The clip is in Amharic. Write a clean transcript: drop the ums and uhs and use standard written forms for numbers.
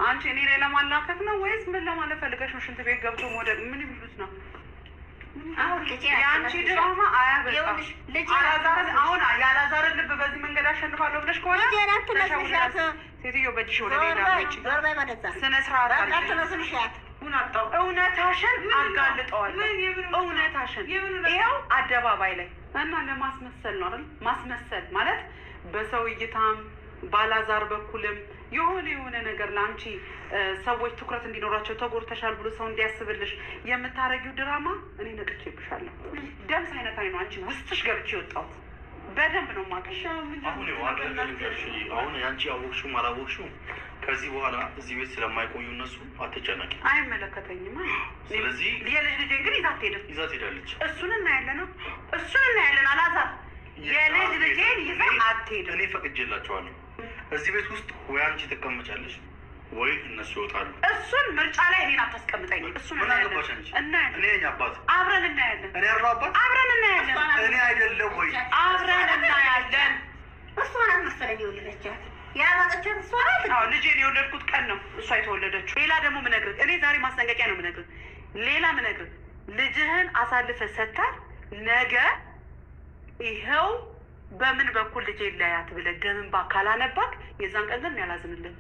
አንቺ እኔ ላይ ለማላከክ ነው ወይስ ምን ለማለት ፈልገሽ ነው? ሽንት ቤት ገብቶ መውደቅ ምን የሚሉት ነው? አሁን ልጄ የአንቺ ድራማ አያበቃም። ይኸውልሽ ልጄ አላዛርን አሁን የአላዛርን ልብ በዚህ መንገድ አሸንፋለሁ ብለሽ ከሆነ ልጄን አትመስልሻት። ሴትዮ በእጅሽ ወደ ዞር ሌላ በይ፣ ውጪ። ዞር በይ ወደዛ። ስነ ስርዓት በቃ አድርጊ። አትመስልሻት። እውነታሽን አጋልጠዋለሁ። እውነታሽን ይኸው አደባባይ ላይ እና ለማስመሰል ነው አይደል? ማስመሰል ማለት በሰው እይታም ባላዛር በኩልም የሆነ የሆነ ነገር ለአንቺ ሰዎች ትኩረት እንዲኖራቸው ተጎድተሻል ብሎ ሰው እንዲያስብልሽ የምታረጊው ድራማ እኔ ነቅቼብሻለሁ። ደም ሳይነካኝ ነው አንቺ ውስጥሽ ገብቼ የወጣሁት። በደንብ ነው የማውቅሽ። አሁን ይኸው አንድ ነገር ልንገርሽ። አሁን ያንቺ አወቅሽውም አላወቅሽውም ከዚህ በኋላ እዚህ ቤት ስለማይቆዩ እነሱ አትጨነቂ። አይመለከተኝም። ስለዚህ የልጅ ልጄን ግን ይዛ አትሄድም። ይዛ ትሄዳለች። እሱን እናያለን ነው እሱን እናያለን። አላዛር የልጅ ልጄን ይዛ አትሄድም። እኔ ፈቅጄላቸዋለሁ። እዚህ ቤት ውስጥ ወይ አንቺ ትቀመጫለሽ ወይ እነሱ ይወጣሉ። እሱን ምርጫ ላይ እኔን አታስቀምጠኝ። እሱን ምን እናያለን አገባሽ አንቺ? እናያለን። እኔ ነኝ አባት። አብረን እናያለን። እኔ አይደለሁ አባት? አብረን እናያለን። እኔ አይደለም ወይ? አብረን እናያለን። እሷ ናት መሰለኝ የወለደቻት፣ ያመጠቻት እሷ ናት። አዎ ልጄን የወለድኩት ቀን ነው እሷ የተወለደችው። ሌላ ደግሞ ምነግርህ፣ እኔ ዛሬ ማስጠንቀቂያ ነው ምነግርህ። ሌላ ምነግርህ ልጅህን አሳልፈህ ሰጥተህ ነገ ይኸው በምን በኩል ልጄን ላያት ብለህ ደም እንባ ካላነባክ የዛን ቀን ግን እኔ አላዝንልህም።